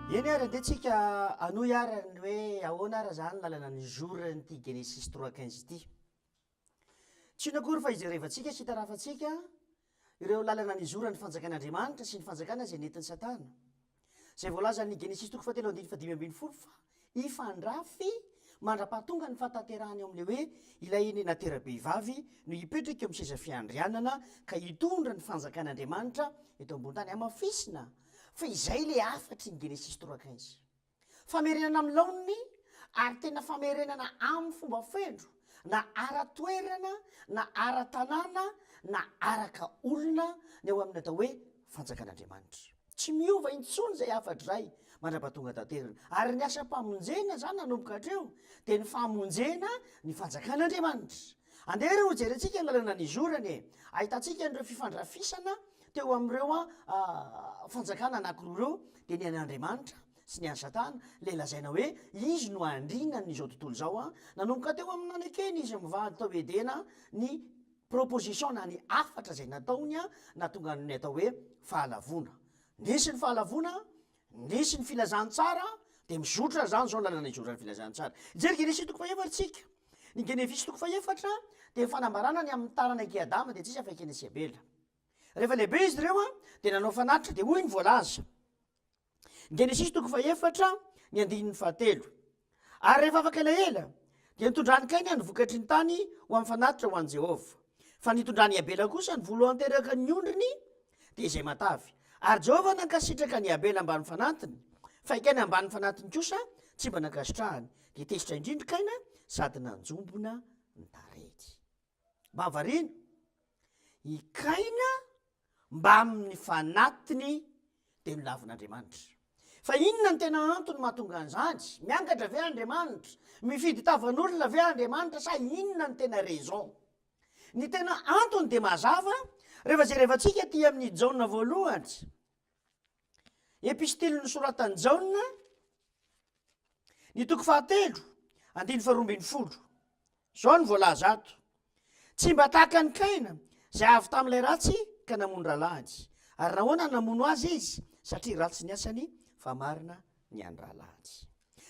Eny ary andeha tsika hanohy ary ny hoe ahoana ary zany lalana ny jour n'ity Genesis 3:15 ity. Tsy inona akory fa ijerevantsika sy itarafantsika ireo lalana nizoran'ny fanjakan'Andriamanitra sy ny fanjakana izay nentin'i Satana. Izay voalazan'ny Genesisy toko fahatelo andininy fahadimy ambin'ny folo fa hifandrafy mandra-pahatonga ny fahatanterahany eo amin'ilay hoe ilay eny natera-behivavy no hipetraka eo amin'ny seza fiandrianana ka hitondra ny fanjakan'Andriamanitra eto ambony tany. Hamafisina fa izay ilay hafatry ny Genesisy 3:15. Famerenana amin'ny laoniny ary tena famerenana amin'ny fomba feno na ara-toerana na ara-tanàna na araka olona ny ao amin'ny atao hoe fanjakan'Andriamanitra. Tsy miova intsony izay hafatra izay mandra-pahatonga tanterana. Ary ny asam-pamonjena izany nanomboka hatreo dia ny famonjena ny fanjakan'Andriamanitra. Andeha re hojerentsika ny lalana nizorany e! Ahitantsika an'ireo fifandrafisana teo amin'ireo fanjakana anankiroa ireo dia ny an'Andriamanitra sy ny an'i Satana, ilay lazaina hoe izy no andrinan'izao tontolo izao. Nanomboka teo amin'ny nanekeny izy mivady tao Edena ny proposition na ny hafatra izay nataony nahatonga ny atao hoe fahalavoana. Nisy ny fahalavoana, nisy ny filazantsara, dia mizotra izany izao ny lalana izoran'ny filazantsara. Hijery Genesisy toko fahefatra isika. Ny Genevisy toko fahefatra dia fanambarana ny amin'ny taranak'i Adama, dia tsisy afa i Kaina sy Abela. Rehefa lehibe izy ireo dia nanao fanatitra, dia hoy ny voalaza. Genesisy toko fahefatra, ny andininy fahatelo. Ary rehefa afaka elaela, dia nitondran'i Kaina ny vokatry ny tany ho amin'ny fanatitra ho an'i Jehovah. Fa nitondran'i Abela kosa ny voalohan-teraka ny ondriny, dia izay matavy. Ary Jehovah nankasitraka an'i Abela ambanin'ny fanatiny, fa i Kaina ambanin'ny fanatiny kosa tsy mba nankasitrahany. Dia tezitra indrindra Kaina sady nanjombona ny tarehiny. Mba variana i Kaina mbamin'ny fanatiny dia nolavin'Andriamanitra. Fa inona no tena antony mahatonga an'izany? Miangatra ve Andriamanitra? Mifidy tavan'olona ve Andriamanitra sa inona no tena raison? Ny tena antony dia mazava rehefa jerevantsika aty amin'ny Jaona voalohany, epistily nosoratan'i Jaona, ny toko fahatelo, andininy faharoa ambin'ny folo. Izao no voalaza ato, Tsy mba tahaka an'i Kaina, izay avy tamin'ilay ratsy ka namono rahalahiny. Ary nahoana no namono azy izy? Satria ratsy ny asany, fa marina ny an'ny rahalahiny.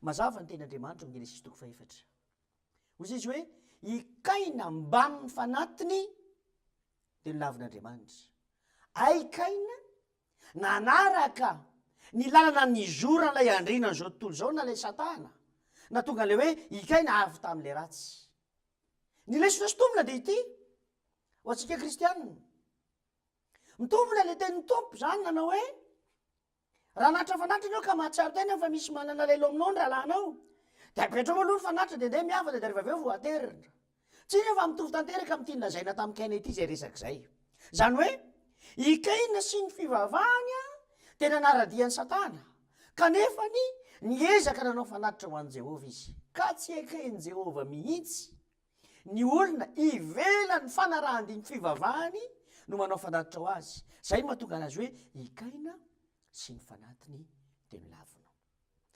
Mazava ny tenin'Andriamanitra ao amin'ny Genesisy toko fahefatra. Hoy izy hoe, I Kaina mbamin'ny fanatiny dia nolavin'Andriamanitra. Ay Kaina, nanaraka ny lalana nizoran'ilay andrianan'izao tontolo izao na ilay Satana, nahatonga an'ilay hoe i Kaina avy tamin'ilay ratsy. Ny lesona sintomina dia ity, ho antsika kristianina. Mitombina ilay tenin'ny Tompo izany nanao hoe, Raha anatra fanatitra ianao ka mahatsiaro tena fa misy manana alahelo aminao ny rahalahinao, dia apetrao aloha ny fanatitra dia ndeha mihavana dia rehefa avy eo vao aterina. Tsy inona fa mitovy tanteraka amin'ity nolazaina tamin'i Kaina ity izay resaka izay. Izany hoe, i Kaina sy ny fivavahany dia nanara-dia an'i Satana, kanefa ny niezaka nanao fanatitra ho an'i Jehovah izy. Ka tsy eken'i Jehovah mihitsy ny olona ivelan'ny fanarahan-dia ny fivavahany no manao fanatitra ho azy. Izay no mahatonga anazy hoe i Kaina sy ny fanatiny dia nolavina.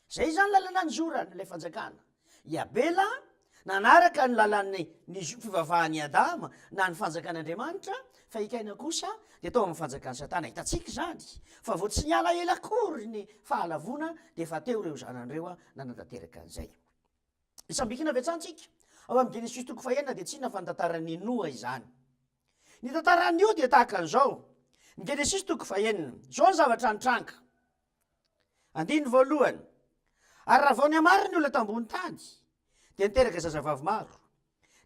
Izay izany lalana nizorany ilay fanjakana. I Abela nanaraka ny lalan'ny ny fivavahan'i Adama na ny fanjakan'Andriamanitra, fa i Kaina kosa dia tao amin'ny fanjakan'i Satana. Hitantsika izany fa vao tsy niala ela akory ny fahalavoana dia efa teo ireo zanany ireo nanatanteraka an'izay. Isambikina avy hatrany tsika. Ao amin'ny Genesisy toko fahenina dia tsy inona fa ny tantaran'i Noa izany. Ny tantaran'i Noa dia tahaka an'izao. Ny Genesisy toko fahenina. Izao ny zavatra nitranga. Andininy voalohany. Ary raha vao nihamaro ny olona tambony tany, dia niteraka zazavavy maro.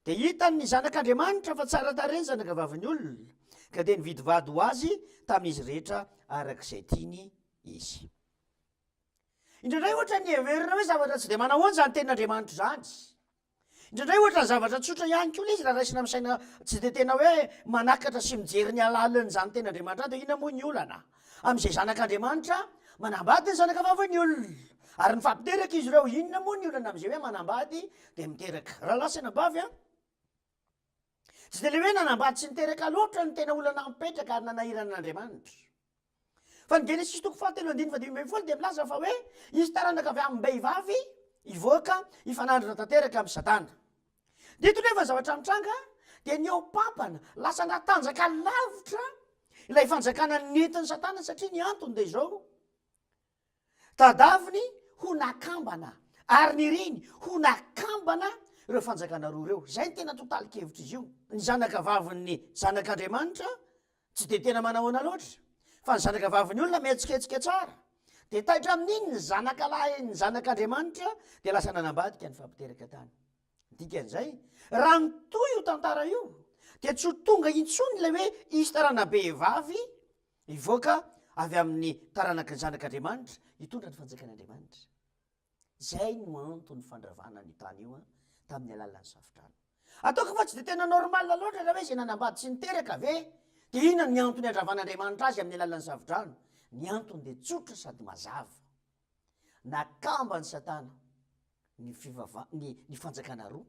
Dia hitany ny zanak'Andriamanitra fa tsara tarehy ny zanakavavin'ny olona, ka dia nividy vady ho azy tamin'izy rehetra araka izay tiany izy. Indraindray ohatra ny heverina hoe zavatra tsy dia manahoana izany tenin'Andriamanitra izany. Indraindray ohatra ny zavatra tsotra ihany koa ilay izy raha raisina amin'ny saina tsy dia tena hoe manakatra sy mijery ny halalin'izany tenin'Andriamanitra izany dia inona moa ny olana amin'izay zanak'Andriamanitra manambady ny zanaka vavin'ny olona ary mifampiteraka izy ireo, inona moa ny olana amin'izay hoe manambady dia miteraka. Rahalahy sy anabavy an! Tsy dia ilay hoe nanambady sy niteraka loatra no tena olana mipetraka ary nanahirana an'Andriamanitra. Fa ny Genesisy toko fahatelo andininy fahadimy ambin'ny folo dia milaza fa hoe hisy taranaka avy amim-behivavy hivoaka hifanandrina tanteraka amin'i Satana. Dia eto nefa ny zavatra mitranga dia nihoa-pampana, lasa natanjaka lavitra ilay fanjakana nentin'i Satana satria ny antony dia izao. Tadaviny ho nakambana ary niriny ho nakambana ireo fanjakana roa ireo. Izay no tena totalin-kevitr'izy io. Ny zanaka vavin'ny zanak'Andriamanitra tsy dia tena manahoana loatra, fa ny zanaka vavin'ny olona mihetsiketsika tsara. Dia taitra amin'iny ny zanaka lahin'ny zanak'Andriamanitra dia lasa nanambadika nifampiteraka tany. Ny dikan'izay, raha mitohy io tantara io dia tsy ho tonga intsony ilay hoe hisy tarana-behivavy hivoaka avy amin'ny taranaky ny zanak'Andriamanitra hitondra ny fanjakan'Andriamanitra. Izay no anton'ny fandravana an'io tany io tamin'ny alalan'ny safodrano. Ataoko fa tsy dia tena normal loatra raha hoe izay nanambady tsy niteraka ve dia inona ny antony andravan'Andriamanitra azy amin'ny alalan'ny safodrano? Ny antony dia tsotra sady mazava. Nakamban'i Satana ny fivava- ny ny fanjakana roa,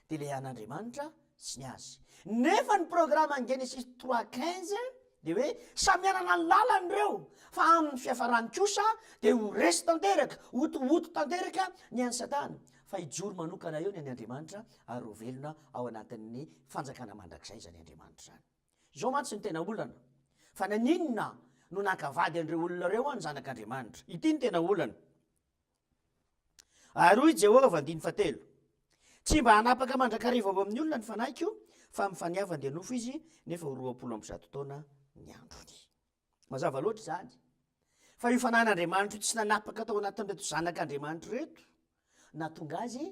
dia ilay an'Andriamanitra sy ny azy. Nefa ny programan'ny Genesis 3:15 dia hoe samy hanana ny lalany ireo, fa amin'ny fiafarany kosa dia ho resy tanteraka, hotohoto tanteraka ny an'i Satana, fa hijoro manokana eo ny an'i Andriamanitra ary ho velona ao anatin'ny fanjakana mandrakizay izany Andriamanitra izany. Izao mantsy no tena olana, fa naninona no naka vady an'ireo olona ireo ny zanak'Andriamanitra? Ity no tena olana. Ary hoy Jehovah, andininy fahatelo, Tsy mba hanapaka mandrakariva ao amin'ny olona ny fanahiko, fa amin'ny faniavany dia nofo izy, nefa ho 120 taona ny androny. Mazava loatra izany, fa io fanahin'Andriamanitra io tsy nanapaka tao anatin'ireto zanak'Andriamanitra ireto, nahatonga azy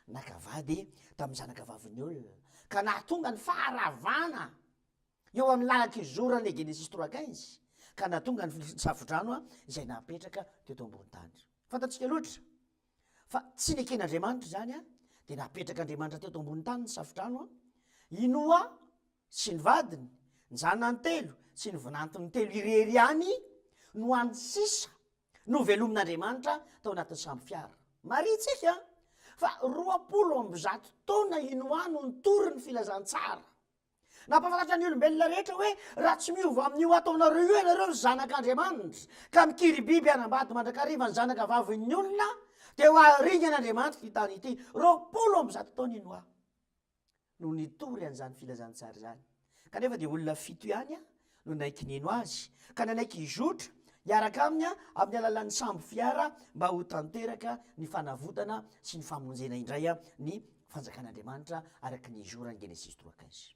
naka vady tamin'ny zanaka vavin'ny olona, ka nahatonga ny faharavana eo amin'ny lalan-kizoran'ilay Genesis 3:15, ka nahatonga ny safodrano izay napetraka teto ambony tany. Fantatsika loatra fa tsy neken'Andriamanitra izany, dia napetrak'Andriamanitra teto ambony tany ny safodrano. I Noa sy ny vadiny, ny zanany telo sy ny vinantiny telo irery ihany no hany sisa novelomin'Andriamanitra tao anatin'ny sambo fiara. Marihintsika fa 120 taona i Noa no nitory ny filazantsara. Nampahafantatra ny olombelona rehetra hoe raha tsy miova amin'io ataonareo io ianareo ry zanak'Andriamanitra, ka mikiribiby hanambady mandrakariva ny zanaka vavin'ny olona, dia ho aringan'Andriamanitra ity tany ity. 120 taona i Noa no nitory an'izany filazantsara izany. Kanefa dia olona fito ihany no nanaiky nino azy, ka nanaiky hizotra hiaraka aminy amin'ny alalan'ny sambo fiara mba ho tanteraka ny fanavotana sy ny famonjena indray ny fanjakan'Andriamanitra araka ny izoran'ny Genesisy 3:15.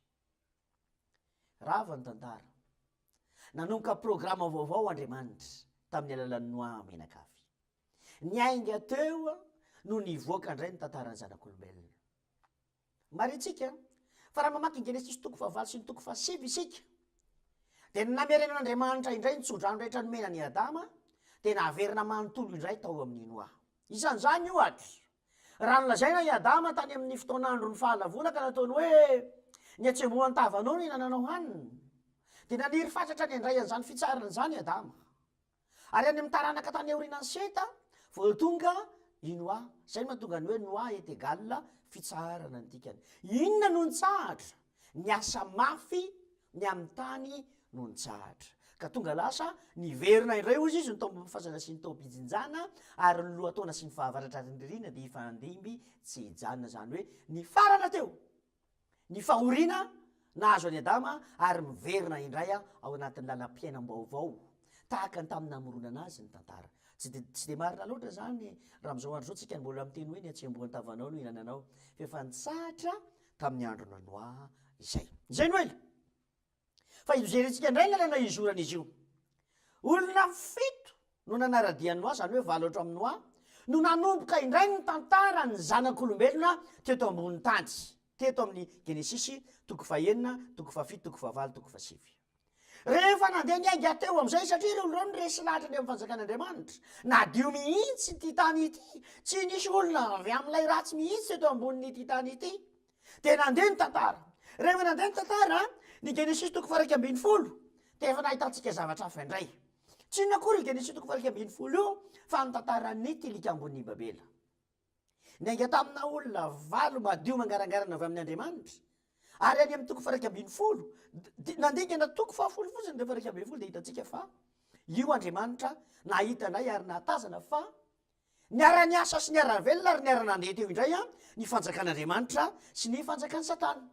Rava ny tantara. Nanomboka programa vaovao Andriamanitra tamin'ny alalan'i Noa mianakavy. Niainga teo no nivoaka indray ny tantaran'ny zanak'olombelona. Marihintsika fa raha mamaky ny Genesisy toko fahavalo sy ny toko fahasivy isika, dia ny namerenan'Andriamanitra indray ny tsodrano rehetra nomena an'i Adama dia naverina manontolo indray tao amin'i Noa. Isan'izany, ohatra, raha nolazaina i Adama tany amin'ny fotoan'andron'ny fahalavoana ka nataony hoe ny hatsembohan-tavanao no hihinananao hanina, dia naniry fatratra ny handray an'izany fitsarana izany i Adama. Ary any amin'ny taranaka tany aorianan'i Seta vao tonga i Noa. Izay no mahatonga ny hoe Noa est égal fitsaharana ny dikany. Inona no nitsahatra? Ny asa mafy ny amin'ny tany no nitsahatra. Ka tonga lasa niverina indray hozy izy ny taom-pamafazana sy ny taom-pijinjana ary ny lohataona sy ny fahavaratra ary ny ririnina dia hifandimby tsy hijanona. Izany hoe nifarana teo. Ny fahoriana nahazo an'i Adama ary miverina indray ao anatin'ny lalam-piainam-baovao tahaka ny tamin'ny namoronana azy ny tantara. Tsy dia tsy dia marina loatra izany raha amin'izao andro izao tsika no mbola miteny hoe ny hatsembohan-tavanao no ihinananao fa efa nitsahatra tamin'ny andron'i Noa izay. Izay no ela. Fa hijerentsika indray ny lalana hizoran'izy io. Olona fito no nanara-dia an'i Noa, izany hoe valo hatramin'i Noa, no nanomboka indray ny tantaran'ny zanak'olombelona teto ambonin'ny tany, teto amin'ny Genesisy toko fahenina, toko fahafito, toko fahavalo, toko fahasivy. Rehefa nandeha niainga teo amin'izay, satria ireo olona ireo no resy lahatra ny amin'ny fanjakan'Andriamanitra, nadio mihitsy ity tany ity, tsy nisy olona avy amin'ilay ratsy mihitsy teto ambonin'ity tany ity. Dia nandeha ny tantara. Rehefa nandeha ny tantara, ny Genesisy toko faha-11 dia efa nahitantsika zavatra hafa indray. Tsy inona akory io Genesisy toko faha-11 io fa ny tantaran'ny tilikambon'i Babela. Niainga tamina olona valo madio mangarangarana avy amin' Andriamanitra, ary any amin'ny toko faha-11, nandingana toko fahafolo fotsiny dia faha-11 dia hitantsika fa io Andriamanitra nahita indray ary nahatazana fa Niara-niasa sy niara-velona ary niara-nandeha teo indray ny fanjakan'Andriamanitra sy ny fanjakan'i Satana.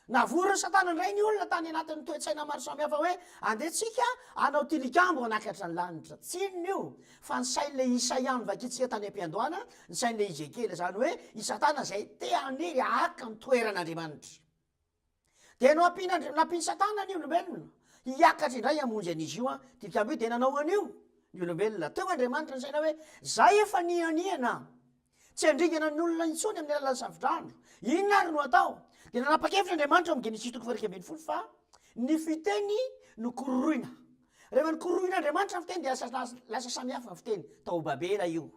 Navorin'i Satana indray ny olona tany anatin'ny toe-tsaina maro samihafa hoe, Andeha tsika hanao tilikambo hanakatra ny lanitra. Tsy inona io fa ny sain'ilay Isaia novakintsika tany am-piandohana, ny sain'ilay Ezekiela, izany hoe i Satana izay te haniry haka ny toeran'Andriamanitra. Dia noampian'Andri-, nampian'i Satana ny olombelona hiakatra indray hamonjy an'izy io tilikambo io, dia nanao an'io ny olombelona. Teo Andriamanitra nisaina hoe, Zay efa nianiana. Tsy handringana ny olona intsony amin'ny alalan'ny safodrano. Inona àry no hatao? Dia nanapa-kevitra Andriamanitra ao amin'ny Genesisy toko faha-11 fa ny fiteny no kororoina. Rehefa nokororoin'Andriamanitra ny fiteny dia lasa lasa samy hafa ny fiteny. Tao Babela io.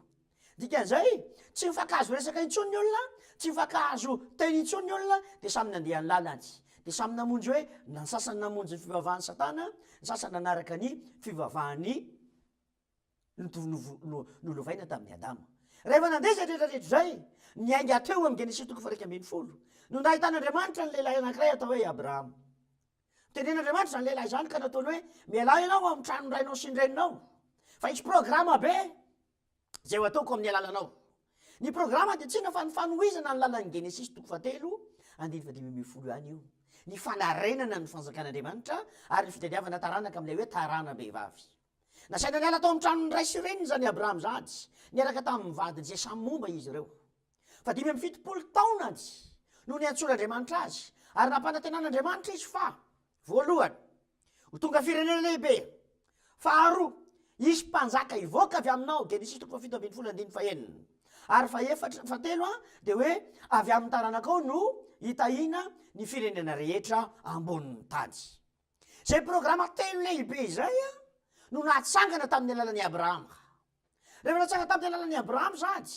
Dikan'izay, tsy mifankahazo resaka intsony ny olona, tsy mifankahazo teny intsony ny olona, dia samy nandeha ny lalany. Dia samy namonjy hoe, na ny sasany namonjy ny fivavahan'i Satana, ny sasany nanaraka ny fivavahan'i nolovaina tamin'i Adama. Rehefa nandeha izay rehetra rehetra izay, niainga teo amin'ny Genesisy toko faha-11, no nahitan'Andriamanitra ny lehilahy anankiray atao hoe Abrahama. Notenenin'Andriamanitra izany lehilahy izany ka nataony hoe, Mialà ianao ao amin'ny tranon'ny rainao sy ny reninao, fa hisy programa be izay ho ataoko amin'ny alalanao. Ny programa dia tsy inona fa ny fanohizana ny lalan'ny Genesisy toko fahatelo andininy fahadimy ambin'ny folo ihany io. Ny fanarenana ny fanjakan'Andriamanitra ary ny fitadiavana taranaka amin'ilay hoe taranam-behivavy. Nasaina niala tao amin'ny tranon'ny ray sy reniny izany Abrahama izany, niaraka tamin'ny vadiny izay samy momba izy ireo. Fa 75 taonany no niantsoan'Andriamanitra azy, ary nampanantenan'Andriamanitra izy fa, voalohany, ho tonga firenena lehibe, faharoa, hisy mpanjaka hivoaka avy aminao, Genesisy toko fahafito ambin'ny folo andininy fahenina, ary fahefatra, fahatelo, dia hoe avy amin'ny taranakao no hitahiana ny firenena rehetra ambonin'ny tany. Izay programa telo lehibe izay no natsangana tamin'ny alalan'i Abrahama. Rehefa natsangana tamin'ny alalan'i Abrahama izany,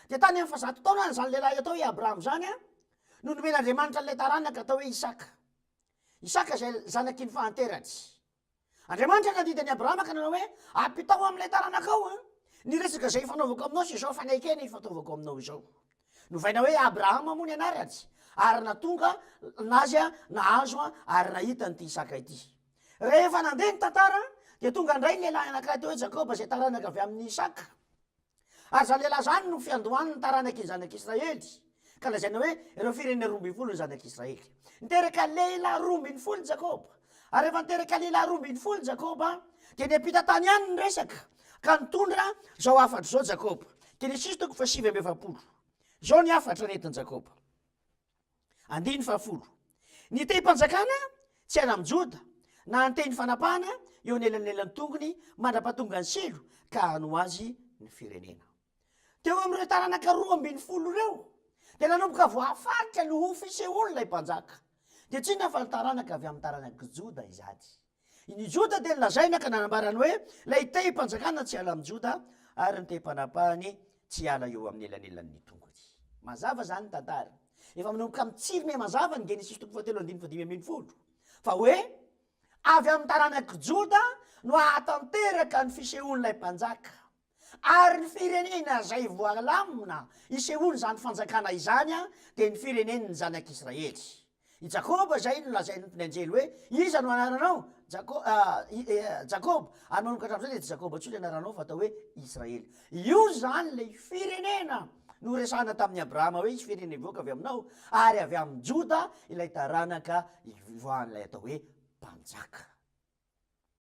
dia tany amin'ny fahazato taonany izany lehilahy atao hoe Abrahama izany no nomen'Andriamanitra an'ilay taranaka atao hoe Isaka. Isaka izay zanaky ny fahanterany. Andriamanitra nandidy an'i Abrahama ka nanao hoe, ampitao amin'ilay taranakao ny resaka izay ifanaovako aminao sy izao fanekena ifataovako aminao izao. Novaina hoe Abrahama moa ny anarany, ary nahatonga azy nahazo ary nahita an'ity Isaka ity. Rehefa nandeha ny tantara, dia tonga indray ny lehilahy anankiray atao hoe Jakoba, izay taranaka avy amin'i Isaka. Ary izany lehilahy izany no fiandohan'ny taranaky ny zanak'Israely, ka lazaina hoe ireo firenena 12 ny zanak'Israely. Niteraka lehilahy 12 Jakoba. Ary rehefa niteraka lehilahy 12 Jakoba, dia niampita tany ihany ny resaka, ka nitondra izao hafatra izao Jakoba. Genesisy toko faha-49. Izao ny hafatra nentin'i Jakoba. Andininy fahafolo. Ny tehim-panjakana tsy hiala amin'i Joda, na ny tehin'ny fanapahana eo anelanelan'ny tongony mandra-pahatongan'i Silo ka hanoa azy ny firenena. Teo amin'ireo taranaka 12 ireo, dia nanomboka voafaritra ny ho fisehoan'ilay mpanjaka. Dia tsy inona fa ny taranaka avy amin'ny taranak'i Joda izany. Ny Joda dia nolazaina ka nanambarany hoe ilay tehim-panjakana tsy hiala amin'i Joda ary ny tehim-panapahany tsy hiala eo amin'ny elanelan'ny tongony. Mazava izany ny tantara. Efa manomboka mitsiry miha-mazava ny Genesisy toko fahatelo andininy fahadimy ambin'ny folo fa hoe avy amin'ny taranak'i Joda no hahatanteraka ny fisehoan'ilay mpanjaka. Ary ny firenena izay voalamina hisehoan'izany fanjakana izany dia ny firenen'ny zanak'Israely. I Jakoba izay nolazain'ny anjely hoe, Iza no anaranao? Jako, Jakoba. Ary manomboka hatramin'izay dia tsy Jakoba intsony ny anaranao fa atao hoe Israely. Io izany ilay firenena noresahana tamin'i Abrahama hoe hisy firenena hivoaka avy aminao, ary avy amin'i Joda ilay taranaka hivoahan'ilay atao hoe mpanjaka.